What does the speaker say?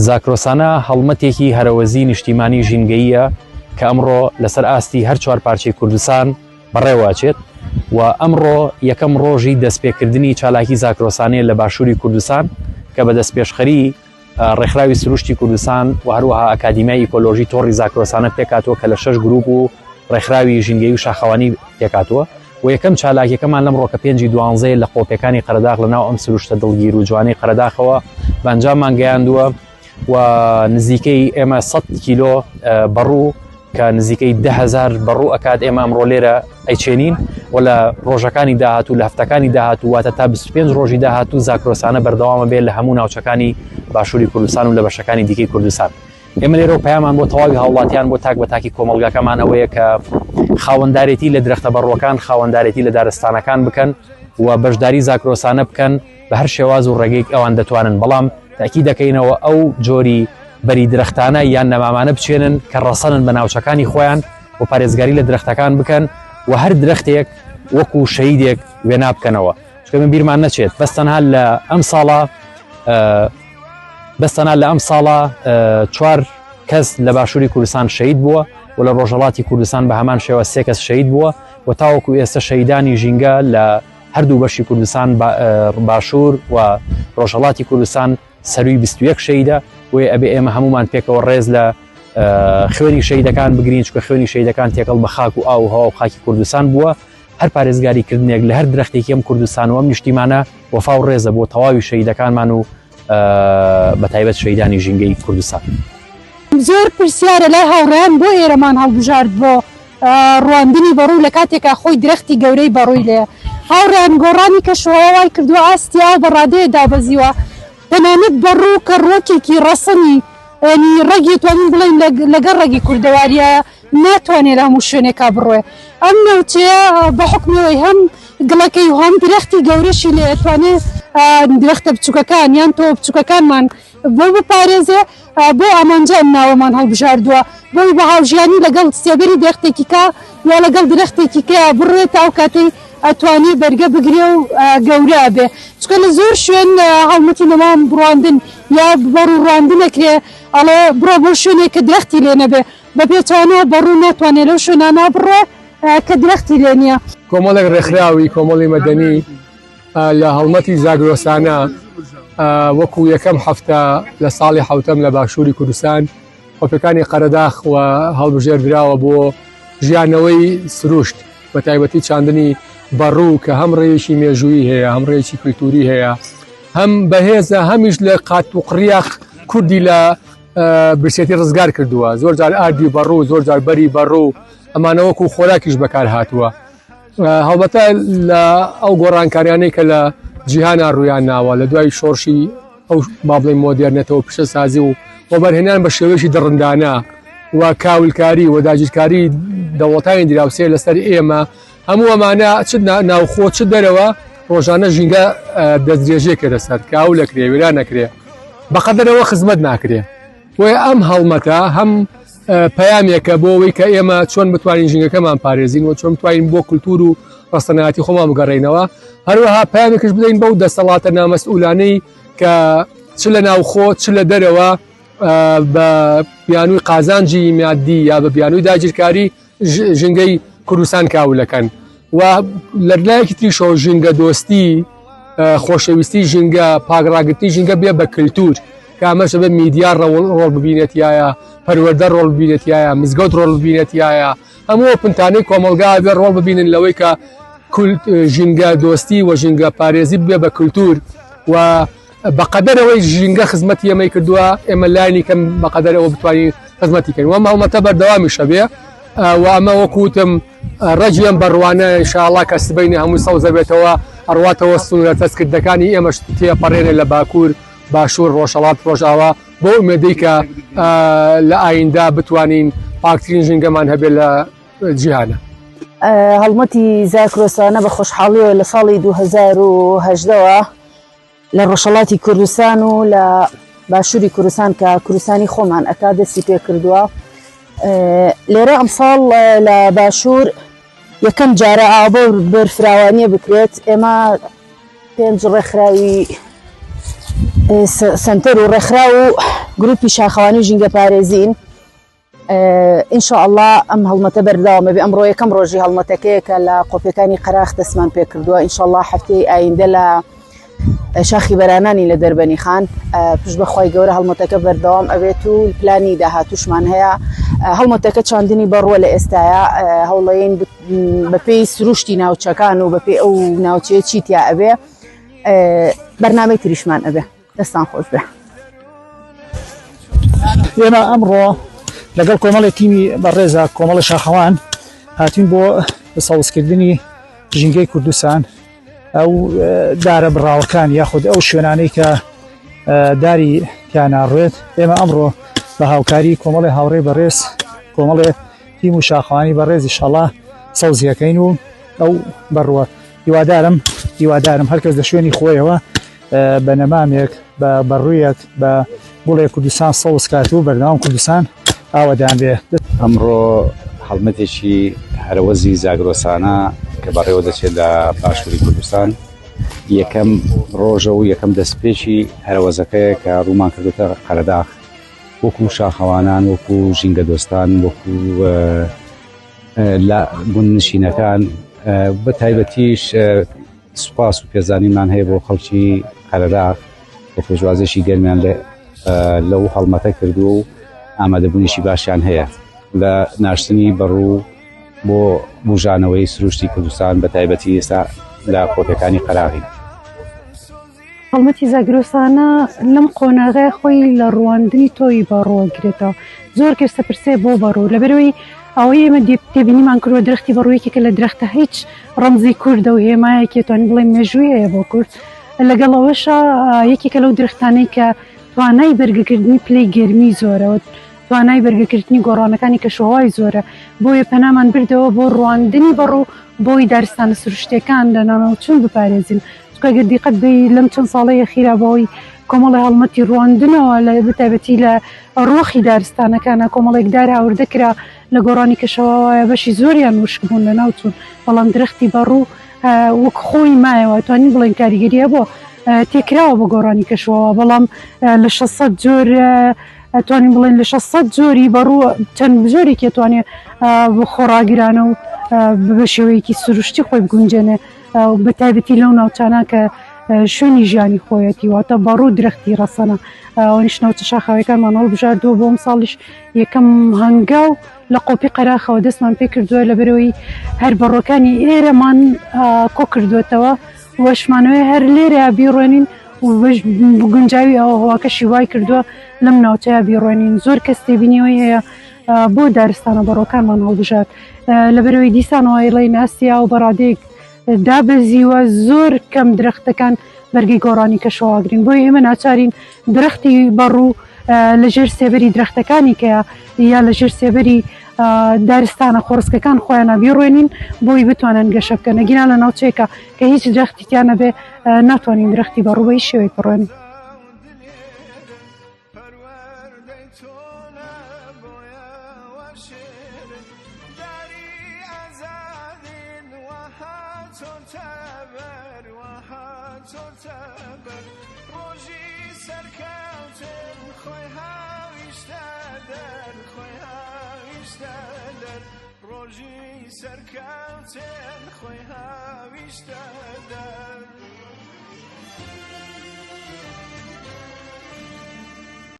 زاکرۆسانە هەڵمەتێکی هەرەوەزی نیشتیمانی ژینگەییە کە ئەمڕۆ لەسەر ئاستی هەر چوار پارچەی کوردستان بەڕێوەچێت و ئەمڕۆ یەکەم ڕۆژی دەستپێکردنی چالاکی زاکرۆسانەیە لە باشووری کوردستان کە بە دەستپێشخەری ڕێکخراوی سروشتی کوردستان و هەروەها ئەکادیمیای ئیکۆلۆژی تۆڕی زاکرۆسانە پێکهاتووە کە لە شەش گروپ و ڕێکخراوی ژینگەیی و شاخەوانی پێکهاتووە و یەکەم چالاکیەکەمان لەم ڕۆکە پێنجی دوانزەیە لە قۆپەکانی قەرەداغ لە ناو ئەم سروشتە دڵگیر و جوانەی قەرەداخەوە بە ئەنجاممان گەیاندووە و نزیکەی ئێمە 100 کیلۆ بەڕوو کە نزیکەی دههزار بەڕوو ئەکات ئێمە ئەمڕۆ لێرە ئەیچێنین و لە ڕۆژەکانی داهاتوو لە هەفتەکانی داهاتوو واتە تا 25 ڕۆژی داهاتوو زاکرۆسانە بەردەوامە بێت لە هەموو ناوچەکانی باشووری کوردستان و لە بەشەکانی دیکەی کوردستان. ئێمە لێرەوە پەیامان بۆ تەواوی هاوڵاتیان بۆ تاک بە تاکی کۆمەڵگاکەمان ئەوەیە کە خاوەندارێتی لە درەختە بەڕووەکان خاوەندارێتی لە دارستانەکان بکەن و بەشداری زاکرۆسانە بکەن بە هەر شێواز و ڕێگەیەک ئەوان دەتوانن بەڵام تاکی دەکەینەوە ئەو جۆری بەری درەختانە یان نەمامانە بچێنن کە ڕەسەنن بە ناوچەکانی خۆیان و پارێزگاری لە درەختەکان بکەن و هەر درەختێک وەکو شەیدێک وێنا بکەنەوە چونکە من بیرمان نەچێت بەس تەنها لە ئەم ساڵە بەس تەنها لە ئەم ساڵە چوار کەس لە باشووری کوردستان شەید بووە و لە ڕۆژهەڵاتی کوردستان بە هەمان شێوە سێ کەس شەید بووە و تاوەکو ئێستا شەیدانی ژینگە لە هەردوو بەشی کوردستان باشوور و ڕۆژهەڵاتی کوردستان سەروی 21 شەیدە بۆیە ئەبێ ئێمە هەمومان پێکەوە ڕێز لە خوێنی شەیدەکان بگرین چکە خوێنی شەیدەکان تێکەڵ بە خاک و ئاو و هەوا و خاکی کوردستان بووە هەر پارێزگاری کردنێک لە هەر درەختێکی ئەم کوردستان و ئەم نیشتیمانە وەفا و ڕێزە بۆ تەواوی شەهیدەکانمان و بە تایبەت شەهیدانی ژینگەی کوردستان. زۆر پرسیارە لای هاوڕێیان بۆ ئێرەمان هەڵبژارد بۆ ڕواندنی بەڕوو لە کاتێکا خۆی درەختی گەورەی بەڕووی لێیە. هاوڕێیان گۆڕانی کەشوهەوا وای کردووە ئاستی ئاو بە ڕادەیە دابەزیوە تەنانەت بەڕوو کە ڕووەکێکی ڕەسەنی یانی ڕەگی توانین بڵێین لەگەڵ ڕەگی کوردەواریایە ناتوانێ لە هەموو شوێنێکا بڕوێ. ئەم ناوچەیە بە حوکمی ئەوەی هەم گڵەکەی و هەم درەختی گەورەشی لێ ئەتوانێ درەختە بچووکەکان یان تۆوە بچووکەکانمان بۆ بپارێزێ بۆ ئامانجە ئەم ناوەمان هەڵبژاردووە بۆی بە هاوژیانی لەگەڵ سێبەری درەختێکی کا یا لەگەڵ درەختێکی کەیا بڕوێ تا ئەو کاتەی ئەتوانێ بەرگە بگرێ و گەورە ئەبێ چونکە لە زۆر شوێن هەڵمەتی نەمام ڕواندن یا بەڕوو ڕواندن ئەکرێ ئەڵێ بڕۆ بۆ شوێنێک کە درەختی لێ نەبێ بە پێچەوانەوە بەڕوو ناتوانێ لەو شوێنانە بڕوێ کە درەختی لێ نییە. کۆمەڵێک ڕێکخراوی کۆمەڵی مەدەنی لە هەڵمەتی زاگرۆسانە وەکو یەکەم هەفتە لە ساڵی حوتەم لە باشووری کوردستان خۆپەکانی قەرەداخ و هەڵبژێردراوە بۆ ژیانەوەی سروشت بە تایبەتی چاندنی بەڕوو کە هەم ڕێیەکی مێژوویی هەیە هەم ڕێیەکی کللتوری هەیە هەم بەهێزە هەمیش لە قات و قڕیاخ کوردی لە برسێتی ڕزگار کردووە زۆر جار ئاردی بەڕوو زۆر جار بەری بەڕوو ئەمانە وەکو خۆراکیش بەکار هاتووە هەڵبەتە لە ئەو گۆڕانکاریانەی کە لە جیهانا ڕوویان ناوە لە دوای شۆڕشی ئەو با بڵێین مۆدێرنێتەوە پیشەسازی و وەبەرهێنان بە شێوەیەکی دڕندانە و کاولکاری و داگیرکاری دەوڵەتانی دراوسێ لەسەر ئێمە هەموو ئەمانە چ ناوخۆ چ دەرەوە ڕۆژانە ژینگە دەستدرێژێکە لەسەر کاول ئەکرێ وێران ئەکرێ بەقەدەرەوە خزمەت ناکرێ بۆیە ئەم هەڵمەتە هەم پەیامێکە بۆ ئەوەی کە ئێمە چۆن بتوانین ژینگەکەمان پارێزین و چۆن بتوانین بۆ کولتوور و ڕەسەنایەتی خۆمان بگەڕێینەوە هەروەها پەیامێکش بدەین بەو دەسەڵاتە نامەسئولانەی کە چ لە ناوخۆ چ لە دەرەوە بە بیانووی قازانجی مادی یا بە بیانووی داگیرکاری ژینگەی کوردستان کاولەکەن و لە لایەکی تریشەوە ژینگە دۆستی خۆشەویستی ژینگە پاکڕاگرتنی ژینگە بێ بە کللتور کە ئەمەش بە میدیا ڕۆڵ ببینێتایە پەروەردە ڕۆڵ ببینێتایە مزگەوت ڕۆڵ ببینێتایە هەموو پنتانەی کۆمەلگا بێ ڕۆڵ ببینن لەوەی کە ژینگە دۆستی و ژینگە پارێزی بێ بە کللتور و بەقەدەر ئەوەی ژینگە خزمەتی ئێمەی کردووە ئێمە لانی کەم بەقەدەر ئەوە بتوانین خزمەتی کەین وەم هەڵمەتە بەردەوامیش هەبێ و ئەمە وەکوتم ڕەگی ئەم بەڕوانە ئینشاءاللە کە سبەینێ هەمووی سەوزە بێتەوە ئەڕواتەوە سنوورە تەسکردەکانی ئێمەش تێپەڕێنێ لە باکوور باشوور ڕۆژهەڵات ڕۆژاوا بۆ ئومێدەی کە لە ئایندە بتوانین پاکترین ژینگەمان هەبێ لە جیهانە. هەڵمەتی زاکرۆسانە بە خۆشحاڵیەوە لە ساڵی 2018ەوە لە ڕۆژهەڵاتی کوردستان و لە باشووری کوردستان کە کوردستانی خۆمان ئەکا دەستی پێ کردووە لێرە ئەمساڵ لە باشوور یەکەم جارە ئاو بەو بەرفراوانیە بکرێت ئێمە پێنج ڕێکخراوی سنتەر و ڕێکخراو و گروپی شاخەوانی و ژینگەپارێزین. ان شاء اللە ئەم هەڵمەتە بەردەوامە بێ ئەمڕۆ یەکەم ڕۆژی هەڵمەتەکەیە کە لە قۆپیەکانی قەراخ دەستمان پێکردووە ان شاء اللە هەفتەی ئایندە لە شاخی بەرانانی لە دەربەنی خان پشت بەخوای گەورە هەڵمەتەکە بەردەوام ئەبێت و پلانی داهاتوشمان هەیە هەڵمەتەکە چاندنی بەڕووە لە ئێستاە هەوڵەین بەپێی سروشتی ناوچەکان و بەپێی ئەو ناوچەیە چی تیا ئەبێ بەرنامەی تریشمان ئەبێ. دەستان خۆش بێ. ئێمە ئەمڕۆ لەگەڵ کۆمەڵی تیمی بەڕێزە کۆمەڵی شاخەوان هاتین بۆ سەوزکردنی ژینگەی کوردستان ئەو دارە بڕاوەکان یاخود ئەو شوێنانەی کە داری تیاناڕێت ئێمە ئەمڕۆ بە هاوکاری کۆمەڵی هاوڕێ بەڕێز کۆمەڵێ تیم و شاخوانی بەڕێز ئیشەڵا سەوزیەکەین و ئەو بەڕوە هیوادارم هیوادارم هەرکەس لە شوێنی خۆیەوە بە نەمامێک بە بەڕوویەک بە گوڵێک کوردستان سەوز کات و بەردەوام کوردستان ئاوەدان بێ. ئەمڕۆ هەڵمەتێکی هەرەوەزی زاگرۆسانە کە بەڕێوە دەچێت لە باشووری کوردستان یەکەم ڕۆژە و یەکەم دەستپێکی هەرەوەزەکەیە کە ڕوومان کردوتە قەرەداخ وەکو شاخەوانان وەکو ژینگەدۆستان وەکو لە گوندنشینەکان بە تایبەتیش سوپاس و پێزانینمان هەیە بۆ خەڵکی قەرەداغ کە پێشوازێکی گەرمیان لەو هەڵمەتە کردووە و ئامادەبوونێکی باشیان هەیە لە ناشتنی بەڕوو بۆ بوژانەوەی سروشتی کوردستان بە تایبەتی ئێستا لە قۆپەکانی قەراغین. هەڵمەتی زاگرۆسانە لەم قۆناغەیە خۆی لە ڕواندنی تۆوی بەڕووە گرێتەوە. زۆر کەس دەپرسێ بۆ بەڕوو؟ لەبەرئەوەی ئەوەی ئێمە تێبینیمان کردووە درەختی بەڕوو یەکێکە لە درەختە هیچ ڕەمزی کوردە و هێمایەکی توانین بڵێین مێژووی هەیە بۆ کورد. لەگەڵ ئەوەشا یەکێکە لەو درەختانەی کە توانای بەرگەکردنی پلەی گەرمی زۆرە و توانای بەرگەکردنی گۆڕانەکانی کەشوهەوای زۆرە، بۆیە پەنامان بردەوە بۆ ڕواندنی بەڕوو بۆی دارستانە سروشتیەکان لە لەناوچوون بپارێزین. چونکە گەر دیقەت بەی لەم چەند ساڵەی ئەخیرا بەهۆی کۆمەڵی هەڵمەتی ڕواندنەوە لە بەتایبەتی لە ڕۆخی دارستانەکانە کۆمەڵێک دار هاوردە کرا لە گۆڕانی کەشەواوایە بەشی زۆریان وشک بوون لە ناوچوون بەڵام درەختی بەڕوو وەک خۆی مایەوە توانین بڵێن کاریگەری هەبووە تێکراوە بە گۆڕانی کەشوهەوا بەڵام لە 600 جۆر ئەتوانین بڵێن لە 600 جۆری بەڕوو چەند جۆرێکی ئەتوانێ خۆڕاگرانە و بە شێوەیەکی سروشتی خۆی بگونجێنێ بە تایبەتی لەو ناوچانە کە شوێنی ژیانی خۆیەتی واتە بەڕوو درەختی ڕەسەنە ئەوانیش ناوچە شاخاویەکانمان هەڵبژاردووە بۆ ئەمساڵیش یەکەم هەنگاو لە قۆپی قەراخەوە دەستمان پێکردووە لەبەرەوەی هەر بەڕۆکانی ئێرەمان کۆ کردوێتەوە وەشمانەوەی هەر لێرە بیڕۆنین و گونجاوی ئەوە هەواکەشی وای کردووە لەم ناوچەیە بیڕۆنین زۆر کەس تێبینیەوەی هەیە بۆ دارستانە بەڕۆکانمان هەڵبژارد لەبەرەوەی دیسانەوە ئەیڵێین ئاستی ئاو بەڕادەیەک دابەزیوە زۆر کەم درەختەکان بەرگەی گۆڕانی کەشوهەواگرین بۆیە ئێمە ناچارین درەختی بەڕوو لەژێر سێبەری درەختەکانی کە یا لەژێر سێبەری دارستانە خۆڕسکەکان خۆیانە بیڕوێنین بۆی بتوانن گەشە بکەن ئەگینا لە ناوچەیەکە کە هیچ درەختی تیا نەبێ ناتوانین درەختی بەڕوو بە هیچ شێوەیەک بڕوێنین.